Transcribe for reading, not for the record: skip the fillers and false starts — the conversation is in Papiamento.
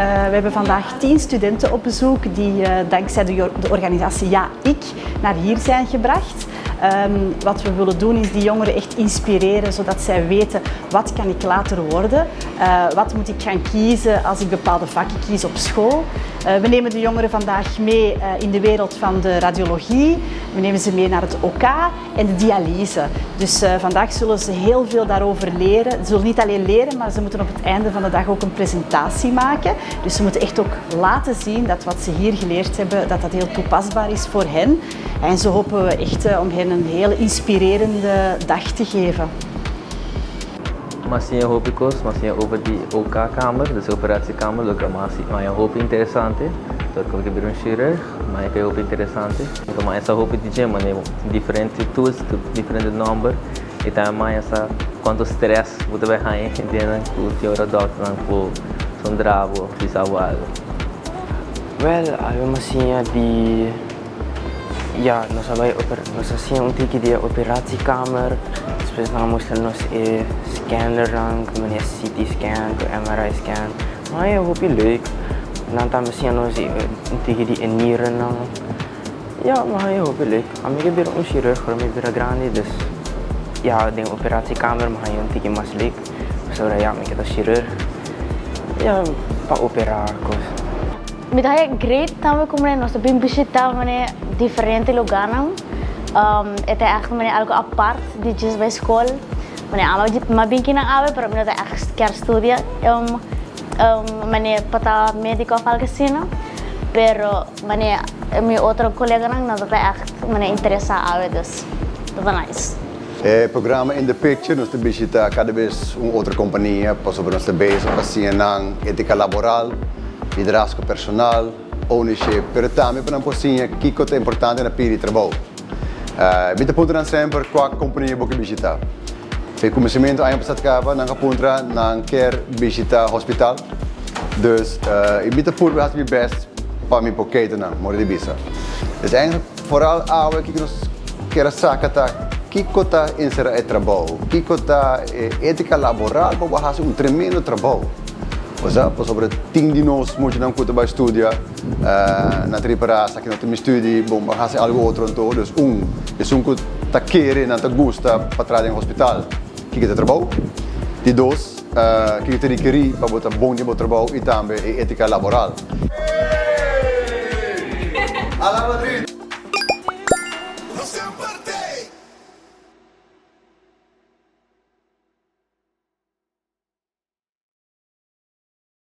We hebben vandaag 10 studenten op bezoek die dankzij de organisatie Ja Ik naar hier zijn gebracht. Wat we willen doen, is die jongeren echt inspireren, zodat zij weten: wat kan ik later worden? Wat moet ik gaan kiezen als ik bepaalde vakken kies op school? We nemen de jongeren vandaag mee in de wereld van de radiologie. We nemen ze mee naar het OK en de dialyse. Dus vandaag zullen ze heel veel daarover leren. Ze zullen niet alleen leren, maar ze moeten op het einde van de dag ook een presentatie maken. Dus ze moeten echt ook laten zien dat wat ze hier geleerd hebben, dat dat heel toepasbaar is voor hen. En zo hopen we echt om hen een heel inspirerende dag te geven. M'a siña hopi kos, m'a siña over di OK-kamer, dus operatiekamer, loke m'a siña hopi interesante. Anto ku mi un chirurg, ma e hopi interesante. Anto m'a siña hopi di dje, diferente tools, diferente number. I tambe m'a siña kuantu stress bo ta bai haña ku tin ora dòkter ku zundra bo, bisa algu. Well, awe m'a siña di, ja, nos a bai nos a siña un tiki di operatiekamer. Despues nan a mustra nos e scanner nan, manera CT scan, ku MRI scan. Maar ja, hopi leuk. Nan tambe a siña nos un tiki di nieren nan. Ja, maar ja, hopi leuk. Ami ke bira un chirurg, mi bira grandi, dus ja, den operatiekamer m'a haña un tiki mas leuk. So ja, mi ke ta chirurg. Ja, pa operá kos. Mi ta great tambe ku nos bin bishitá diferente lugá. E ta echt algu apart di just bai skol. Mane m'a bin akinan awe, pero mi no ta echt ke studia mane pa ta médiko òf algu asina. Pero mane mi otro koleganan no ta echt mane interesá awe, dus dat ta nice. E programa In the Picture, nos ta bishitá kada bes un otro kompania pa sobre nos bezig pa étika laboral, liderazgo personal, ownership, pero tambe pa nan siña kiko ta importante na pida trabou. Mi ta puntra semper kua kompania bo ke bishitá. For di kuminsamentu aña pasá kaba, nan a puntra nan ke bishitá hospital. Dus mi ta purba hasi mi best pa mi por nan, mori di bisa. Dus eigenlijk vooral awe ku nos ke saka ta kiko ta enserá e trabou, kiko ta étika laboral pa hasi un tremendo trabou. Osea, pasobra tin di nos mucha nan ku ta bai studia, nan ta ripará ku nan tin studio, bon, hasi algu otro anto, dus un, esun ku ta kere, nan ta gusta pa traha den hospital, kiko ta trabou. Di dos, kiko ta rekerí pa bo ta bon den trabou i tambe étika laboral. Hala Madrid!